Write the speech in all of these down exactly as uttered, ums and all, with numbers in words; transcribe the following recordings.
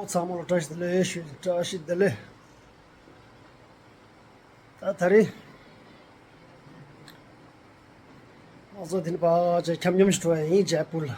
ཚང་མ་ལ་བཀྲ་ཤིས་བདེ་ལེགས་ཞུ། བཀྲ་ཤིས་བདེ་ལེགས། ད་ད་རེས་ང་ཚོ་འདི་ནས་ཕར་ཅིག་འཁྱམ་འཁྱམ་ཞིག་འགྲོ་ཡ་ཡིན། ཇེ་པུར་ལ།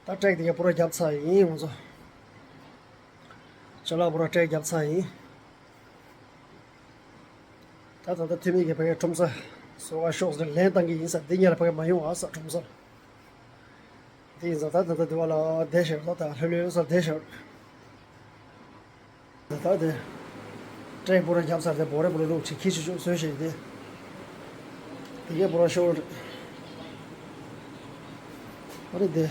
ད་ཊེག་དེ་ག་པུ་ར་བརྒྱབ་ཚར་ཡིན་ང་ཚོ། ཅ་ལག་པུ་ར་ཊེག་བརྒྱབ་ཚར་ཡིན། ད་ད་ལྟ་འཐུས་མི་གིས་ཕ་གིའི་ཁྲོམ་ས་བཟོ་ག་ཤོག་ཟེར་ལན་བཏང་གི་ཡིན་ས། འདི་ཉིད་ལ་ཕ་གི་མ་ཡོང་ཨ་ས་ཁྲོམ་སར། དེ་ཡིན་ཙང་ད་ད་ལྟ་འདི་བ་ལ་བསྡད་ཤག་ད་ད་ལྷོད་ལྷོད་སར་བསྡད་ཤག་ད་དེ་ཊེག་པུ་ར་བརྒྱབ་ཚར་ཏེ་བོ་རེ་པུ་ར་བླུགས་ཅིག་ཁྱི་ཆུ་ཆུ་བཟོས་ཤིག་དེ། དེ་གས་པུ་ར་ཤོར། ཨ་རེ་དེ།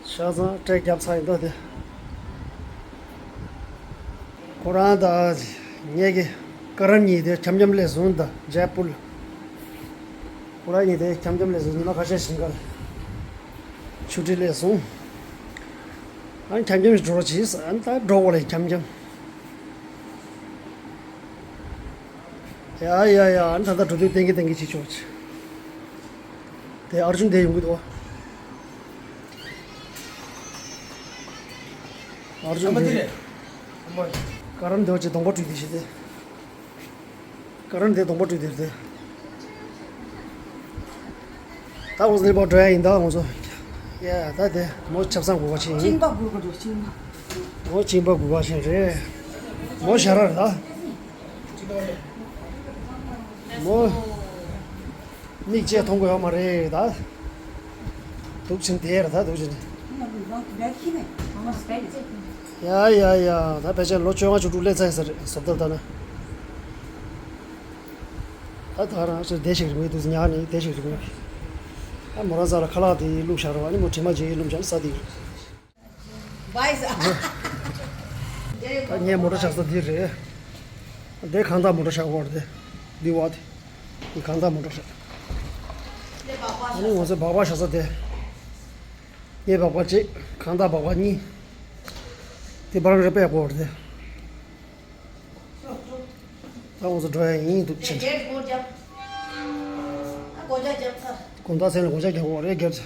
ཤ་ཚང་ཊེག་བརྒྱབ་ཚར་ཡིན་ད་དེ། ཁོ་རང་དང་ངེད་ཀྱི་ཀ་རན་གཉིས་དེ་འཁྱམ་འཁྱམ་སླེབས་སོང་ད་ཇེ་པུར་ལ། ཁོ་རང་གཉིས་དེ་འཁྱམ་འཁྱམ་སླེབས་སོང་། ཉི་མ་ཁ་ཤས་ཤིག་ག་ལ་ཆུ་ཊི་སླེབས་སོང་། ཨ་ནི་འཁྱམ་འཁྱམ་ཞིག་འགྲོ་རོགས་གྱིས། ཨ་ནི་ད་འགྲོ་དགོས་ལ་འཁྱམ་འཁྱམ། ཡ་ཡ་ཡ། ཨ་ནི་ད་ལྟ་འགྲོ་དུས་ཏན་གི་ཏན་གི་བྱེད་ཆོག་ཅིག་དེ་ཨར་ཇུན་དེ་ཡོང་གི་འདུག་ཨར་ཇུན་དེ། ཀ་རན་དེ་བ་ཅིག་གདོང་པ་བཀྲུས་དེ་བྱེད་དེ། ཀ་རན་དེ་གདོང་པ་བཀྲུས་དེ་རེད་དེ། ད་འོ་ཟེར་པ་འགྲོ་ཡ་ཡིན་ད་ང་ཚོ། ཡ་ད་དེ་མོ་ཆབ་གསང་དགོས་པ་ཆེ་ཡིན། གཅིན་པ་འགུལ་ག་འགྲོ་གཅིན་པ། མོ་གཅིན་པ་འགུལ་བ་ཆེ་རེད། མོ་ཞར་ར་རེད་ད། མོ། མིག་ཅེས་མཐོང་གི་ཡོད་མ་རེད་ད། དུག་ཆེན་དེ་རེད་ད་དུག་ཆེན། ཡ་ཡ་ཡ། ད་ཕལ་ཆེར་ལོ་བཅོ་ལྔ་བཅུ་དྲུག་སླེབས་ཚར་ཡིན་ས་རེད་བཟོ་ལྟ་ལྟ་ན། ད་ད་རང་ཚོ་བསྡད་ཞིག་རིང་མོའི་དུས་ཉག་ནས་བསྡད་ཞིག་རིང་མོ། ད་མོ་རང་ཚ་ལ་ཁ་ལག་དེ་བླུགས་བཞག་རོགས། ཨ་ནི་མོ་དྲི་མ་བརྗེ་ཡི་བླུགས་བཞག་ས་དེ། བའི་ས། ད་ངའི་མོ་ཊ་བཞག་ས་འདི་རེད། འདི་གང་ལྟར་མོ་ཊ་བཞག་གོ་རེད། འདི་བ་དེ། འདི་གང་ལྟར་མོ་ཊ་བཞག་ཨ་ནི་ང་ཚོའི་སྦག་སྦག་བཞག་ས་དེ། ངའི་སྦག་སྦག་གཅིག་གང་ལྟར་སྦག་སྦག་གཉིས། དེ་བར་རེ་པས་གོ་རེད། ད་ང་ཚོ་འགྲོ་ཡ་ཡིན་འདུག་ཕྱིན། དགོང་དག་མཚན་ལ་སྒོ་ལྕགས་རྒྱག་དགོས་རེད་སྒེར།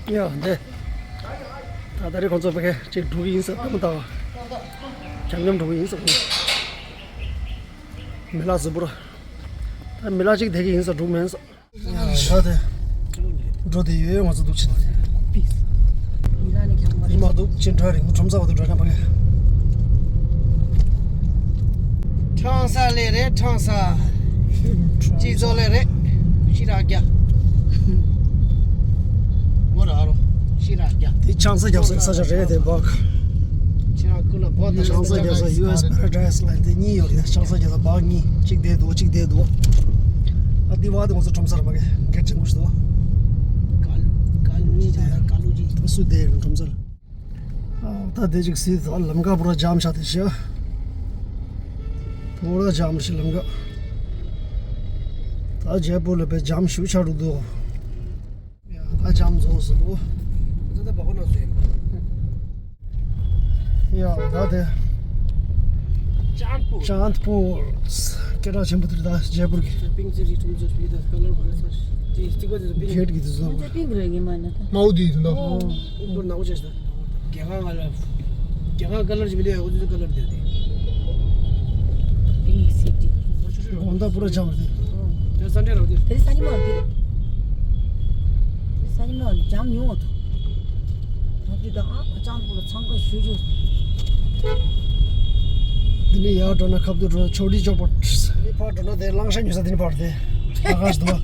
ཡ་འདི། ད་ད་རེས་ཁོང་ཚོ་ཕ་གི་ཅིག་འགྲོ་གི་ཡིན་ཟེར་ལྟ་མ་ལྟ་བ། འཁྱམ་འཁྱམ་འགྲོ་གི་ཡིན་ཟེར། མི་ལ་གཟུ་བོར། ད་མི་ལ་ཅིག་བསྡད་ཀྱི་ཡིན་ཟེར་འགྲོ་མིན་ཟེར། ཡ་ཤ་དེ། འགྲོ་དེ་ཡོད་ང་ཚོ་འདུག་ཕྱིན། ཡིན་མ་འདུག་ཕྱིན་འགྲོ་རིང་ཁྲོམ་ས་བ་དུ་འགྲོ་ན་ཕ་གི། ཁྲང་ས་ལས་རེད་ཁྲང་ས། སྤྱི་ཚོགས་ལས་རེད། ཤི་ར་རྒྱ། ངོ་ར་རོ། ཤི་ར་རྒྱ། དེ་ཆང་ས་རྒྱབ་ས་ས་ཆ་རེད་དེ་བག་ཁྱེད་རང་ཀུན་ལ་བོད་དང་ཆང་ས་རྒྱབ་ས་ཡུ་ཨེས་པ་ར་ཌའི་སི་ལ་དེ་གཉིས་ཡོད་རེད། ཆང་ས་རྒྱབ་ས་བག་གཉིས་གཅིག་དེ་འདུག་གཅིག་དེ་འདུག་ཨ་དེ་བ་དེ་ང་ཚོ་ཁྲོམ་སར་མ་གི་གལ་ཆེན་པོ་ཞིག་འདུག་ཀ་ལུ་ཀ་ལུ་ཅི་ད་ཀ་ལུ་ཅི། ད་སུ་དེ་ཁྲོམ་སར། ཨ་ད་དེ་ཅིག་སྲིད་ད་ལམ་ཁ་པུ་ར་ཇམ་ཤ་དེ་ཤ། པུ་ར་ཇམ་ཤ་ལམ་ཁ། ད་ཇེ་པུར་ལ་པའི་ཇམ་ཤུ་ཆ་རུ་འདུག་ཡ་ད་ཇམ་རྫོགས་སོང་། ད་ད་བ་གོ་ན་སུ་ཡིན། ཡ་ད་དེ། ཅན་པུར། ཅན་པུར། སྐད་གྲགས་ཆེན་པོ་དེ་རེད་ད་ཇེ་པུར་གི། པིང་ཙི་རི་ཁྲོམ་ཚོ་ཞུས་ད་ཀ་ལར་གོ་ས་ཞིག་ཅིག་ཅིག་པ་དེ་ཚོ་པིང་། གྷེ་ཊི་གི་དེ་ཚོ། ཁོང་ཚོ་པིང་རེད་ངེས་མ་ན་ད། མའོ་དེ་ཡིན་ད། ཨོ། པིང་པོར་ནག་པོ་བྱས་ད། རྒྱ་གར་ང་ལ། རྒྱ་གར་ཀ་ལར་ཅིག་མི་འདུག་ཡ་ཁོ་ཚོ་ཀ་ལར་དེ་དེ། པིང་སི་ཊི། དགོང་དག་པུ་ར་ཇམ་རེད། དེ་སན་ཌེ་རེད་དེ། དེ་སན་ཉི་མ་རེད། དེ་སན་ཉི་མ་ཇམ་ཉུང་བ་འདུག་ད་དེ་ད་ཨ་ཅང་པུ་ར་འཚང་ཁ་ཞུ་རྒྱུ། འདི་ནས་ཡར་འགྲོ་ན་ཁབ་ཏུ་འགྲོ་ན་ཆོ་ཏི་ཅོ་པོ། འདི་ཕར་འགྲོ་ན་དེ་གླང་ཤ་ཉོ་ས་འདི་ནས་ཕར་དེ། ཨ་ཁ་ཞིག་འདུག་བ།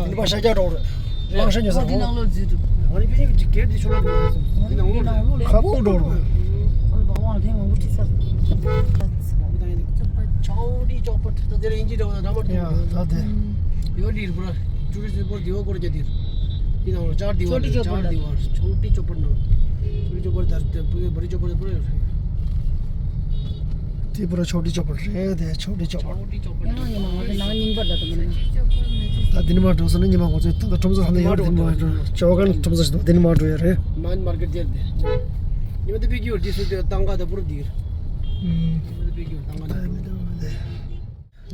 འདི་ཕར་ཤ་རྒྱག་འགྲོ་རེད། གླང་ཤ་ཉོ་ས་འདི་ནང་ལོགས་འཛུལ་འདུག་ང་ནི་ཕི་ཅིག་གེ་ཊི་འདི་ཆོ་ལོ་འགྲོ་རེད། འདི་ནང་ལོགས་རེད། ཁབ་ཏུ་འགྲོ་རེད། ཆོ་ཏི་ཅོ་པོ་ད་དེ་ལ་ཡིན་གཅིག་འདྲ་བ་ན་འདྲ་མ་འདུག་ཡ་ད་དེ། ཡོད་འདི་རེད་པ། ཊུ་རི་སི་པོ་ཊི་འདི་བ་སྐོར་རྒྱག་འདིར། འདི་ནང་ལ་ཅར་དི་ཝར་རེད། ཅར་དི་ཝར། ཆོ་ཏི་ཅོ་པོ་ནང་། ཆོ་ཏི་ཅོ་པོ་ད་དེ་བུ་བ་རི་ཅོ་པོ་པོ་རེད། དེ་པུ་ར་ཆོ་ཏི་ཅོ་པོ་རེད་དེ་ཆོ་ཏི་ཅོ་པོ། ཆོ་ཏི་ཅོ་པོ། ཡང་ཡིན་ནའང་དེ་ནང་རྙིང་པ་འདྲ་དུ་མིན་ན། ད་དེ་ནི་མ་འགྲོ་ས་ནི་ཉི་མ་ང་ཚོའི་ད་ཁྲོམ་ས་ཧ་ལས་ཡོད་རེད། དེ་ནི་མ་འགྲོ་ཅོ་གན་ཁྲོམ་ས་ཞིག་འདུག་དེ་ནི་མ་འགྲོ་ཡ་རེད། མན་མར་ཀེ་ཊི་དེར་དེ། ཉི་མ་དེ་པི་ཀི་ཡོར་དེ་སུ་དེ་ཏང་ག་ད་པུར་དེར། ཉི་མ་དེ་པི་ཀི་ཡོར་ཏང་ག་ད་པུར།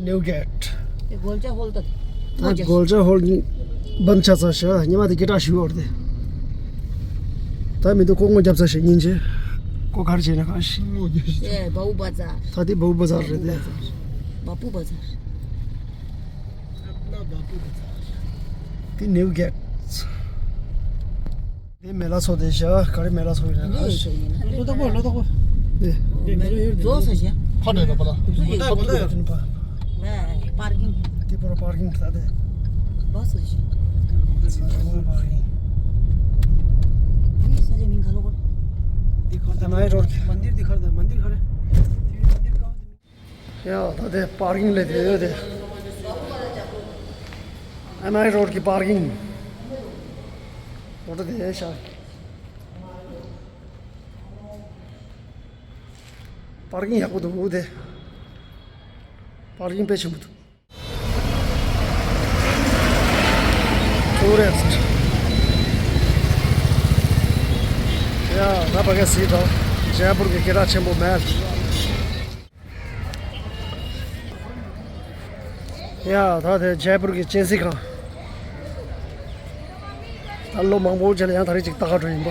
ནིའུ་གེ་ཊི། དེ་སྒོ་ལྕགས་ཧོལ་ད། ད་སྒོ་ལྕགས་ཧོལ་བན་ཆ་ཚ་ཤ་ཉི་མ་དེ་སྐད་གྲགས་ཞུ་བར་དེ། ད་མི་འདུག་ཁོ་སྔོ་རྒྱབ་ཚར་ཞིག་ཉིན་བྱེད། ཁོ་ག་རེ་བྱས་ན་གང་ཤེས། སྔོ་རྒྱབ་ཤིག་ཨེ་བ་འུ་བ་ཛར། ད་དེ་བ་འུ་བ་ཛར་རེད་དེ། བ་འུ་བ་ཛར། དེ་ནེའུ་གེ་ཊི། དེ་མེ་ལ་ཚོགས་དེ་བཞག་ག་རེ་མེ་ལ་ཚོགས་ཡིན་ན། ལོ་ཏོག་པོ་ལོ་ཏོག་པོ། དེ། མེ་ལ་ཡོད་རྫོགས་ས་བཞག་ཁ་ནས་ད་པ་ལ། ཁ་ནས་ད་པ་ལ་ཡོད། པར་ཀིང་། དེ་པར་པར་ཀིང་ད་དེ། བ་ས་བཞག་པར་ཀིང་། ཨེ་ས་ཆ་མིང་ག་ལོ་གོ། དེ་ཁ་ད་ནའི་རོ། མན་དིར་དེ་ཁ་ད་མན་དིར་ཁ་རེ། དེ་མན་དིར་ཁ། ཡ་ད་དེ་པར་ཀིང་ལས་དེ་ཡོད་དེ། ཨེམ་ཨའི་རོཌ་གི་པར་ཀིང་། འོ་ད་དེ་ཤ། པར་ཀིང་ཡག་པོ་འདུག་དེ། པར་ཀིང་དཔེ་ཆེན་པོ་འདུག་ཐུག་རེད་ཟེར། ཡ་ད་ཕ་གི་གཟིགས་དང་། ཇེ་པུར་གྱི་སྐད་གྲགས་ཆེན་པོ་མལ། ཡ་ད་དེ་ཇེ་པུར་གྱི་སྤྱན་གཟིགས་ཁང་། ད་ལོ་མང་པོ་རྗེས་ལ་ཡང་ད་རེས་ཅིག་ལྟ་ག་འགྲོ་ཡིན་པ།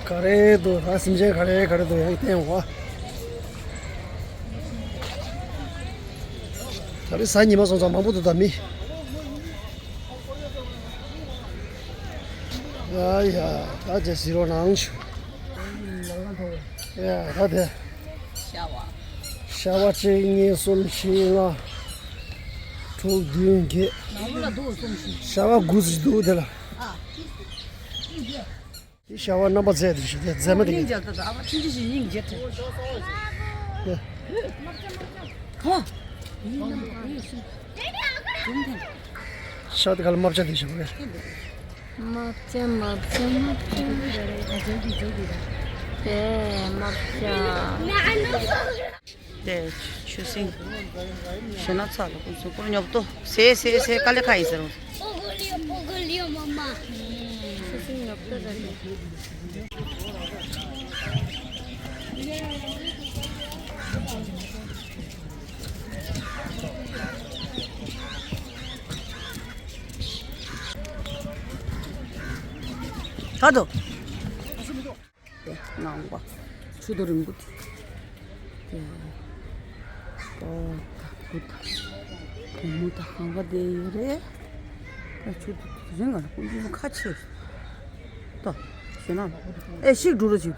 ག་རེ་འདུག་ད་སེམས་ཅན་ག་རེ་ག་རེ་འདུག་ཡང་བསྟན་འོ། ད་རེས་གཟའ་ཉི་མ་སོང་ཙང་མང་པོ་འདུག་ད་མི། ཡ་ཡ་ད་ཅེ་ཟི་རོ་ནང་ཆུ། ཡ་ད་དེ། ཤ་བ། ཤ་བ་གཅིག་གཉིས་གསུམ་བཞི་ལྔ། དྲུག་བདུན་བརྒྱད། ནང་ལ་འདུག་གསུམ་བཞི། ཤ་བ་དགུ་ཙམ་འདུག་དེ་ལ། ཨ། དེ་ཤ་བ་རྣམ་པ་རྫས་དེ་ཞིག་དེ་རྫས་མ་དེ་སྙིང་གི། རྗེ་ད་ད་ཨ་ཕ་ཕྱིན་ཅི་ཞིག་སྙིང་རྗེ་ཐེ། ཧོ། ཤ་དེ་ག་ལ་རྨ་བྱ་དེ་ཞིག་རེད། རྨ་བྱ་རྨ་བྱ་རྨ་བྱ། དེ་རྨ་བྱ། དེ་ཆུ་སྲིན། ཞེ་ན་ཚ་ལ་ཀུན་སོང་ཀུན་ཉོབ་ཏོ། སེ་སེ་སེ་ཀ་ལེ་ཁ་ཡིན་ཟེར། ཆུ་སྲིན་ཉོབ་ཏོ་རེད། ད་དོ། དེ་ནང་པ། ཆུ་དོ་རིང་པོ་དེ། དེ། ཨོ་ད་བུ་ད། བུ་མོ་ད་གང་ག་དེ་ཡོད་རེད། ད་ཆུ་དོ་རིང་ང་ལ་ཀུན་གྱི་ཁ་ཆེ། ད། ཞེ་ན། ཨེ་ཤིག་འགྲོ་རོ་ཞིག་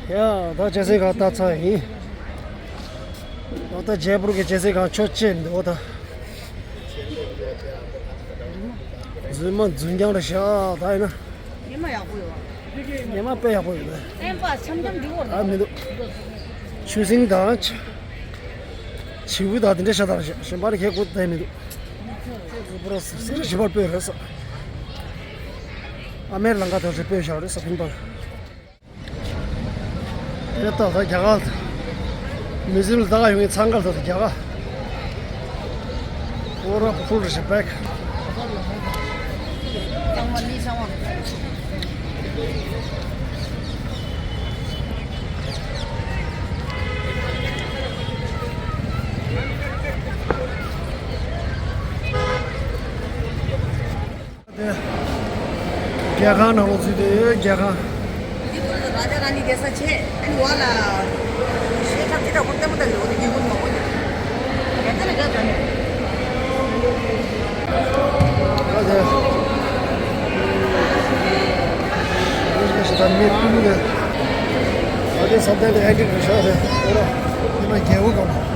ཡ་ད་ཇེ་སི་ཁ་ལྟ་ཚར་ཡིན། ད་ལྟ་ཇེ་པུར་གྱི་ཇེ་སི་ཁ་ཆོས་ཅན་འདུག་ད། རྫུན་མ་རྫུན་རྐྱང་རེད་ཤག་ད་ཡིན་ན། ཉི་མ་ཡག་པོ་ཡོད། ཉི་མ་དཔེ་ཡག་པོ་ཡོད་པས། བསྟན་པ་འཆམ་འཆམ་འགྲིག་པོ་རེད། ཨ་མི་འདུག་ཆུ་སྲིན་དང་། བྱིའུ་དང་དེ་འདྲ་ཤ་སྟག་རེད་ཤག་གཞན་པ་རེ་གས་གོ་བསྡད་མི་འདུག་ཁོ་ར་སེ་ར་ཞིབ་པར་སྤོས་རེད་ས། ཨ་མའི་ལང་ཀ་དང་རེ་སྤོས་བཞག་རེད་ས་ཕིང་པར། དེ་ལྟ་ད་རྒྱ་གར། མི་ཟིན་ལ་ད་ག་ཡོང་ངེས་ཚང་གར་ད་རྒྱ་གར། ཁོ་ར་ཕུལ་རེ་ཞིག་པེག་དེ། རྒྱལ་ཁང་ནང་ལོགས་ཚུད་དེ་ཡོད་རྒྱལ་ཁང་། འདི་ཐོག་ལ་རཱ་ཇ་རཱ་ནི་བསྡད་ས་བྱས། ཨ་ནི་འོག་ལ་ཞེ་དྲག་ཅི་དྲག་པོ་ལྟད་མོ་ལྟ་གི་འོ་དེ་རྒྱལ་པོ་མང་པོ་འདུག་རྒྱལ་ཁང་ལ་རྒྱལ་ཁང་། ཨ་དེ། ཨ་དེ་ཞེ་དྲག་མི་སྤུན་མི་དེ། ཨ་དེ་ས་དེ་དེ་ཨེ་འདྲི་རུ་ཤོག་དེ་འོ་ར། དེ་མ་རྒྱལ་པོ་གང་།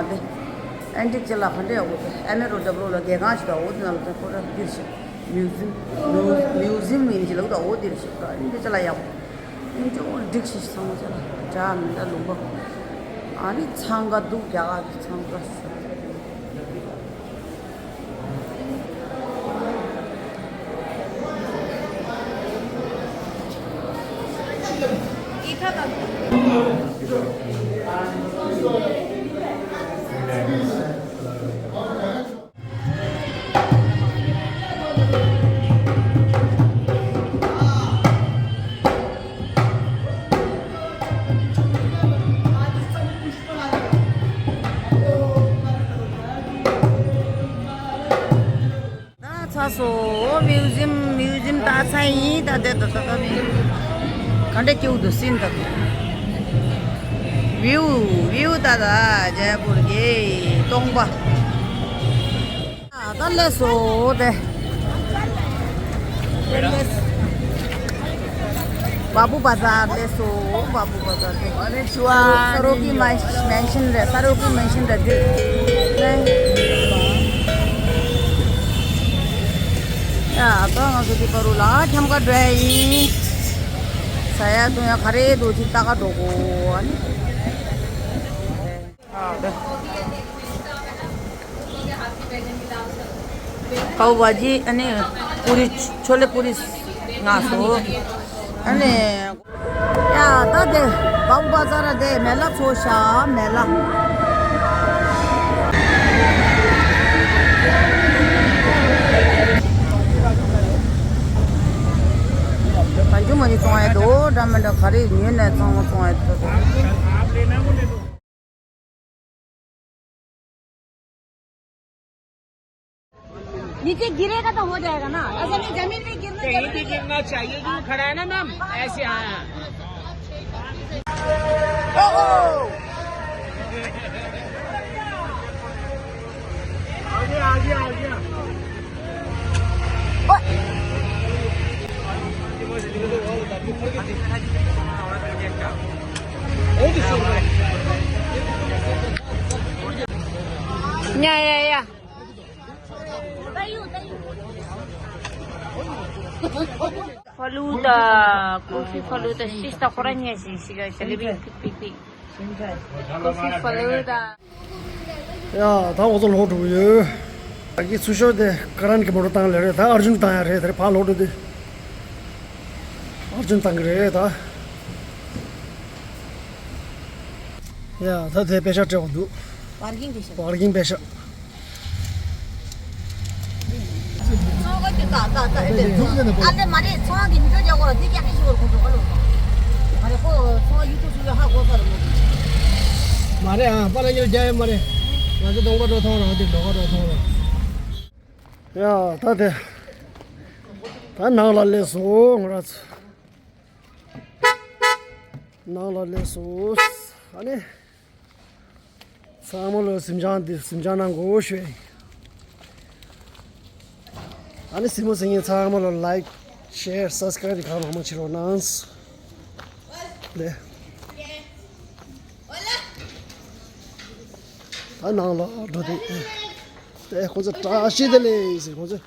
ཨ་འདི་ཨན་ཏི་ཅི་ལ་ཧན་ཏེ་འོ་དེ་ཨ་མེ་རོ་ཌབ་ལོ་ལ་རྒྱལ་ཁང་ཞིག་དང་འོ་དེ་ནང་ལ་དེ་ཁོ་ར་འདིར་ཞིག་མིའུ་ཛིམ། མིའུ་ཛིམ་ཡིན་གྱི་ལ་འོ་དེ་འོ་དེར་ཞིག་ཨན་ཏི་ཅི་ལ་ཡག་པོ། ཨིན་ཅི་འོ་འགྲིག་ཞིག་ཚང་མ་ཅི་ལ་འདྲ་མི་འདྲ་ལུང་པ། ཨ་ནི་འཚང་ཁ་འདུག་རྒྱ་གར་གྱི་འཚང་ཁ་ཞིག་ད་ཚ་སོ་མིའུ་ཛིམ། མིའུ་ཛིམ་ད་ཚ་ཡིན། ད་དེ་ད་ད་ད་མིའུ་ཛིམ་ག་འདྲ་སྐྱིད་པོ་འདུག་སེ་ད། བིའུ་བིའུ་ད་ད་ཇེ་པུར་གྱི་སྟོང་པ། ད་ལས་སོ་དེ། ལས། བ་བུ་བ་ཛར་ལས་སོ། བ་བུ་བ་ཛར་དེ། ས་རོ་གི་མན་ཤན་རེད། ས་རོ་གི་མན་ཤན་རེད་དེ། ཡ་ད་ང་ཚོ་དེ་པ་རུ་ལ་འཁྱམ་ག་འགྲོ་ཡ་ཡིན། ཟ་ཡ་འཐུང་ཡ་ག་རེ་འདུག་ཅིག་ལྟ་ག་འགྲོ་དགོས་ཨ་ནི། पाव भाजी अने पूरी, छोले पूरी ང་སོ། ཨ་ནི། ཡ་ད་དེ་བམ་པ་ཙ་ར་དེ་མེ་ལ་ཚོ་ཤ་མེ་ལ། གང་བྱུང་མ་བྱུང་བཙོང་ཡ་དོ་འདྲ་མི་འདྲ་ག་རེ་ཉོས་ནས་ཚང་མ་བཙོང་ཡ་དོ། नीचे गिरेगा तो हो जाएगा ना, ऐसा नहीं जमीन पे गिरना तो ये भी जरूरी है। गिरना चाहिए, जो खड़ा है ना मैम, ऐसे, हाँ। आगे, आगे, आगे। ཡ་ཡ་ཡ། ཕ་ལུ་ད། ཀུ་ཤུ་ཕ་ལུ་ད། ཤིས་ད་ཁོ་ར་ཉེ་ཞིག་ཤིག་ག་ཤ་ལི་བི་ཕིག་ཕིག་ཕིག། ཀུ་ཤུ་ཕ་ལུ་ད། ཡ་ད་འོ་ཚོ་ལོག་འགྲོ་གི་ཡོད། ད་གི་ཚུར་ཤོག་དེ་ཀ་རན་གི་མོ་ཊ་བཏང་ལེ་རེད། ད་ཨར་ཇུན་བཏང་ཡ་རེད། དེ་རེད་ཕར་ལོག་འགྲོ་དུས། ཨར་ཇུན་བཏང་གི་རེད་ད། ཡ་ད་དེ་པེ་ཤ་སྤྲད་པ་འདུག་པར་ཀིང་པེ་ཤ། པར་ཀིང་པེ་ཤ། ཚོང་གི་ད་ད་ད་ཨེ་དེ་ཚོང་ཨ་ལེ་མ་རེད། ཚོང་གི་མི་ཚོ་རྒྱག་གོ་འདི་རྒྱག་གི་ཞིག་བར་ཁོང་ཚོ་ག་ལོ། མ་རེད་ཁོ་ཚོང་ཡུ་ཊུབ་སུ་ཡོད་ཧ་གོ་ས་རེད་མོ། མ་རེད་ཨ་པ་ལ་ཉིར་རྒྱ་ཡོད་མ་རེད། ང་ཚོ་གདོང་པ་འགྲོ་ཐོང་ར་འདི་ལོ་ག་འགྲོ་ཐོང་ར། ཡ་ད་དེ་ད་ནང་ལ་སླེབས་སོང་ང་ར་ཚོ། ནང་ལ་སླེབས་སོང་། ཨ་ནི། ཚང་མ་ལ་གཟིམ་འཇག་འདི་གཟིམ་འཇག་གནང་དགོས་ཞུ། ཨ་ནི་གཟིགས་མོ་གཟིགས་མཁན་ཚང་མ་ལ་ལའིཀ་ཤེར་སབ་སི་ཀ་རའིབ་གང་མང་མང་བྱེད་རོགས་གནང་། ལེ། ད་ནང་ལ་འགྲོ་དེ། དེ་ཁོང་ཚོ་བཀྲ་ཤིས་བདེ་ལེགས་ཟེར་ཁོང་ཚོ།